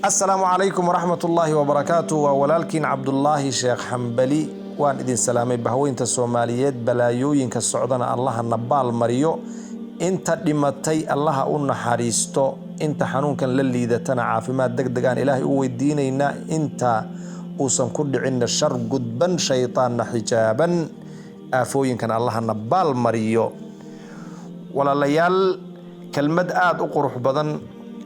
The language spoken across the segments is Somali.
Asalaamu calaykum waraxmat ullaahi wabarakaatu. Waa walaalkiin Cabdulaahi Sheekh Xambali. Waan idin salaamay, bahweynta Soomaaliyeed. Balaayooyinka socdana Allaha na baal mariyo. Inta dhimatay Allaha u naxariisto, inta xanuunkan la liidatana caafimaad deg deg aan Ilaahay u weydiinaynaa, inta uusan ku dhicinna shar gudban, shaytaanna xijaaban. Aafooyinkan Allaha na baal mariyo. Walaalayaal, kelmad aada u qurux badan,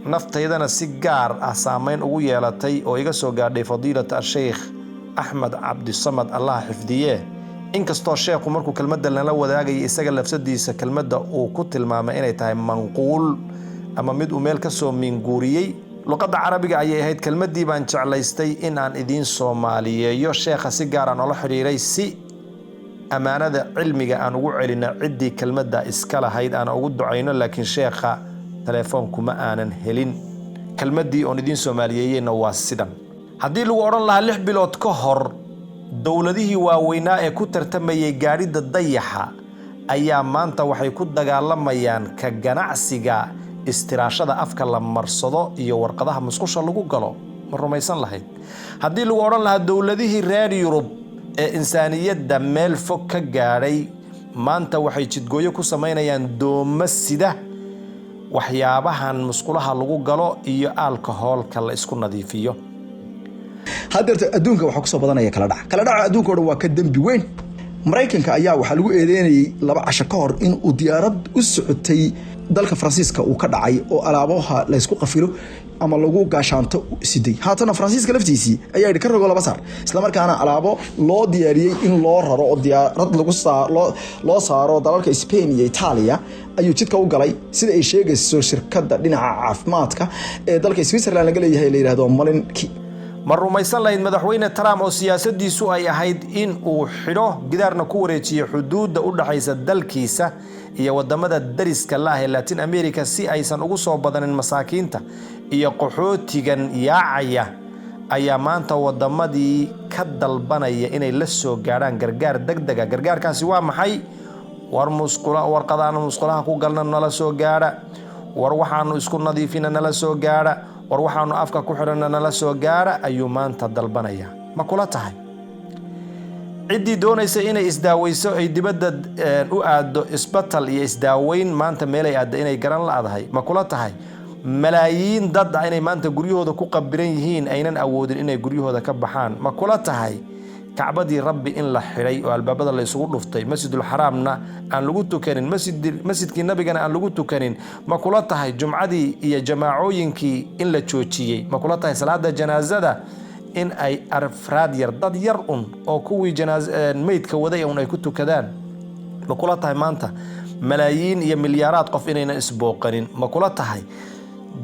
naftaydana si gaar ah saameyn ugu yeelatay oo iga soo gaadhay fadiilata Asheykh Axmed Cabdisamad, Allaha xifdiye. Inkastoo sheekhu markuu kelmadda nala wadaagayay isaga lafsadiisa kelmadda uu ku tilmaamay inay tahay manquul ama mid uu meel ka soo minguuriyey, luqadda Carabiga ayay ahayd, kelmaddii baan jeclaystay in aan idiin soomaaliyeeyo. Sheekha si gaaraan ola xidhiiray si ammaanada cilmiga aan ugu celino ciddii kelmadda iska lahayd, aan ugu ducayno, laakiin sheekha teleefoonkuma aanan helin. Kelmaddii oon idiin soomaaliyeeyeyna waa sidan: haddii lagu odhan lahaa 6 bilood ka hor dowladihii waaweynaa ee ku tartamayay gaadhidda dayaxa ayaa maanta waxay ku dagaalamayaan ka ganacsiga istiraashada afka la marsado iyo warqadaha musqusha lagu galo, ma rumaysan lahayd? Haddii lagu odhan lahaa dowladihii reer Yurub ee insaaniyadda meel fog ka gaadhay maanta waxay jidgooyo ku samaynayaan doomo sida waxyaabahan musqulaha lagu galo iyo alkohoolka la isku nadiifiyo. Haddeerto adduunka waxaa kusoo badanaya kala dhac. Kala dhaca adduunka o dhan waa ka dembi weyn. Maraykanka ayaa waxaa lagu eedeynayay 2 casho ka hor in uu diyaarad u socotay dalka Faransiiska uu ka dhacay oo alaabaha laysku qafilo ama lagu gaashaanto siday. Haatana Faransiiska laftiisii ayaa yidhi ka rogo laba saar, islamarkaana alaabo loo diyaariyey in loo raro oo diyaarad lagu loo saaro dalalka Spain iyo Itaaliya ayuu jidka u galay, sida ay sheegayso shirkadda dhinaca caafimaadka ee dalka Switzerland laga leeyahay, la yidhahdo Malinki. Ma rumaysan lahayd Madaxweyne Trump oo siyaasadiisu ay ahayd in uu xidho gidaarna ku wareejiyo xuduudda u dhaxaysa dalkiisa iyo wadamada dariska la ah ee Latin America si aysan ugu soo badanin masaakiinta iyo qaxootigan yaacaya, ayaa maanta wadamadii ka dalbanaya inay la soo gaadhaan gargaar degdega? Gargaarkaasi waa maxay? War musqula, warqadaanu musqulaha ku galna nala soo gaadha, war waxaanu isku nadiifina nala soo gaadha, war waxaanu afka ku xidhanna nala soo gaadha ayuu maanta dalbanaya. Ma kula tahay ciddii doonaysa inay isdaaweyso, ay dibadda u aaddo isbatal iyo isdaaweyn, maanta meelay aadda inay garan la'dahay? Ma kula tahay malaayiin dad ah inay maanta guryahooda ku qabiran yihiin, aynan awoodin inay guryahooda ka baxaan? Ma kula tahay Kacbadii Rabbi in la xidhay oo albaabada la isugu dhuftay, Masjidulxaraamna aan lagu tukanin, masjidkii Nabigana aan lagu tukanin? Ma kula tahay jumcadii iyo jamaacooyinkii in la joojiyey? Ma kula tahay salaada janaasada in ay afraad yar, dad yar un oo kuwii meydka waday un ay ku tukadaan? Ma kula tahay maanta malaayiin iyo milyaaraad qof inaynan isbooqanin? Ma kula tahay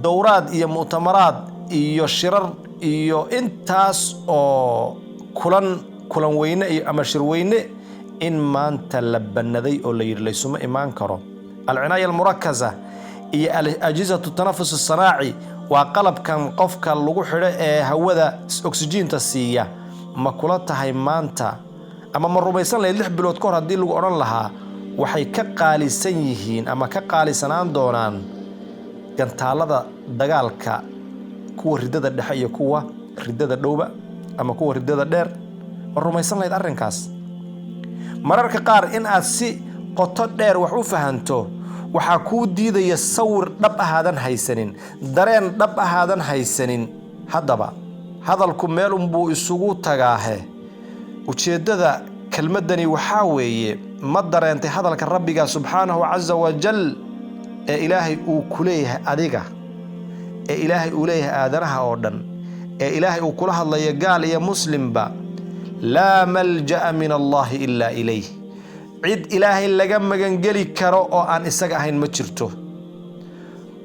dowraad iyo mu'tamaraad iyo shirar iyo intaas oo kulan, kulan weyne iyo ama shirweyne in maanta la bannaday oo la yidhi laysuma imaan karo? Alcinaaya almurakaza iyo ajhizatu tanafus asanaaci waa qalabkan qofka lagu xidho ee hawada oksijiinta siiya. Ma kula tahay maanta ama ma rumaysan lahayd 6 bilood ka hor haddii lagu odhan lahaa waxay ka qaalisan yihiin ama ka qaalisanaan doonaan gantaalada dagaalka, kuwa riddada dhexe iyo kuwa riddada dhowba ama kuwa riddada dheer? Ma rumaysan lahayd arrinkaas? Mararka qaar in aad si qoto dheer wax u fahanto waxaa kuu diidaya sawir dhab ahaadan haysanin, dareen dhab ahaadan haysanin. Haddaba hadalku meel unbuu isugu tagaahe. Ujeeddada kelmaddani waxaa weeye: ma dareentay hadalka Rabbiga subxaanahu casa wajal ee Ilaahay uu ku leeyahay adiga, ee Ilaahay uu leeyahay aadanaha oo dhan, ee Ilaahay uu kula hadlayo gaal iyo muslimba: laa malja'a min Allaahi ilaa ilayh? Cid Ilaahay laga magangeli karo oo aan isaga ahayn ma jirto.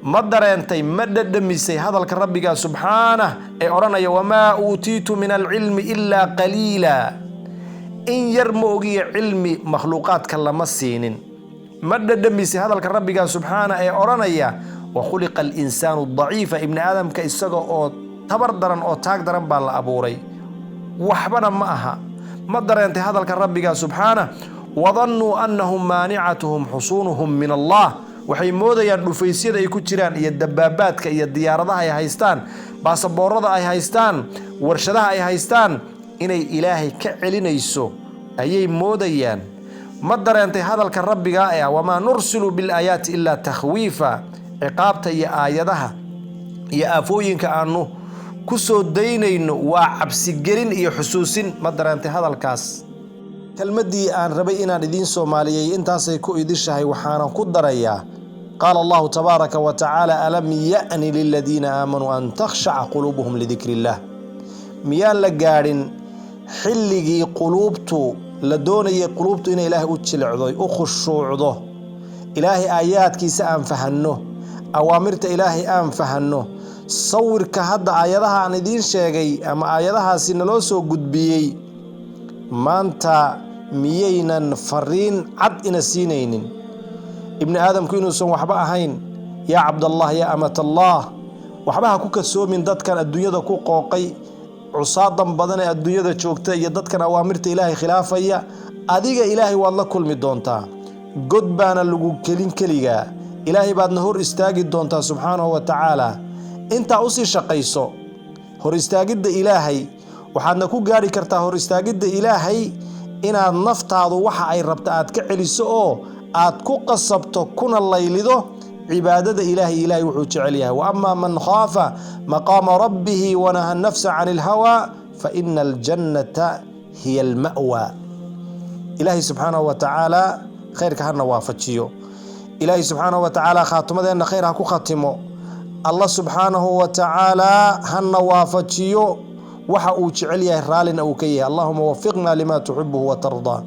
Ma dareentay, ma dhadhamisay hadalka Rabbiga subxaanah ee odhanaya: wamaa uutiitu min alcilmi ilaa qaliila? In yar ma ogiya cilmi makhluuqaadka lama siinin. Ma dhadhamisay hadalka Rabbiga subxaana ee odhanaya: wa khuliqa alinsaanu daciifa? Ibni aadamka isaga oo tabar daran oo taag daran baa la abuuray, waxbana ma aha. Ma dareentay hadalka Rabbiga subxaana: wadannuu annahum maanicatuhum xusuunuhum min Allah? Waxay moodayaan dhufaysyada ay ku jiraan iyo dabaabaadka iyo diyaaradaha ay haystaan, baasaboorada ay haystaan, warshadaha ay haystaan, inay Ilaahay ka celinayso ayay moodayaan. Ma dareentay hadalka Rabbiga ee ah "Wamaa nursilu bilaayaati ilaa takhwiifa"? Ciqaabta iyo aayadaha iyo aafooyinka aanu ku soo daynayno waa cabsigelin iyo xusuusin. Ma dareentay hadalkaas? Kelmaddii aan rabay inaan idiin soomaaliyey intaasay ku idishahay. Waxaanan ku darayaa, qaala Allahu tabaaraka wa tacaala: "Alam ya'ni liladiina aamanuu an takhshaca quluubuhum lidikri illaah?" Miyaan la gaadhin xilligii quluubtu la doonayay, quluubtu inay Ilaahay u jilicdo, u khushuucdo, Ilaahay aayaadkiisa aan fahanno, awaamirta Ilaahay aan fahanno? Sawirka hadda aayadaha aan idiin sheegay ama aayadahaasi naloo soo gudbiyey maanta miyaynan fariin cad ina siinaynin ibni aadamku inuusan waxba ahayn? Yaa cabdallah, yaa amatallah, waxba ha ku kasoomin dadkan adduunyada ku qooqay, cusaadan badan ee adduunyada joogta iyo dadkan awaamirta Ilaahay khilaafaya. Adiga Ilaahay waad la kulmi doontaa, god baana lagu kelin keligaa, Ilaahay baadna hor istaagi doontaa subxaanahu wa tacaala. Intaa usii shaqayso hor istaagidda Ilaahay. Waxaadna ku gaadhi kartaa hor istaagidda Ilaahay inaad naftaadu waxa ay rabta aad ka celiso oo aad ku qasabto kuna laylido cibaadada Ilaahay, Ilaahay wuxuu jecel yahay. "Wa amaa man khaafa maqaama rabbihi wanaha nafsa can ilhawaa fa ina aljannata hiya alma'wa." Ilaahay subxaanahu wa tacaala khayrka hana waafajiyo. Ilaahay subxaanahu wa tacaala khaatumadeenna khayr ha ku khatimo. Allah subxaanahu wa tacaala hana waafajiyo waxa uu jecel yahay, raallina uu ka yahay. Allahuma wafiqna lima tuxibuhu wa tardaa.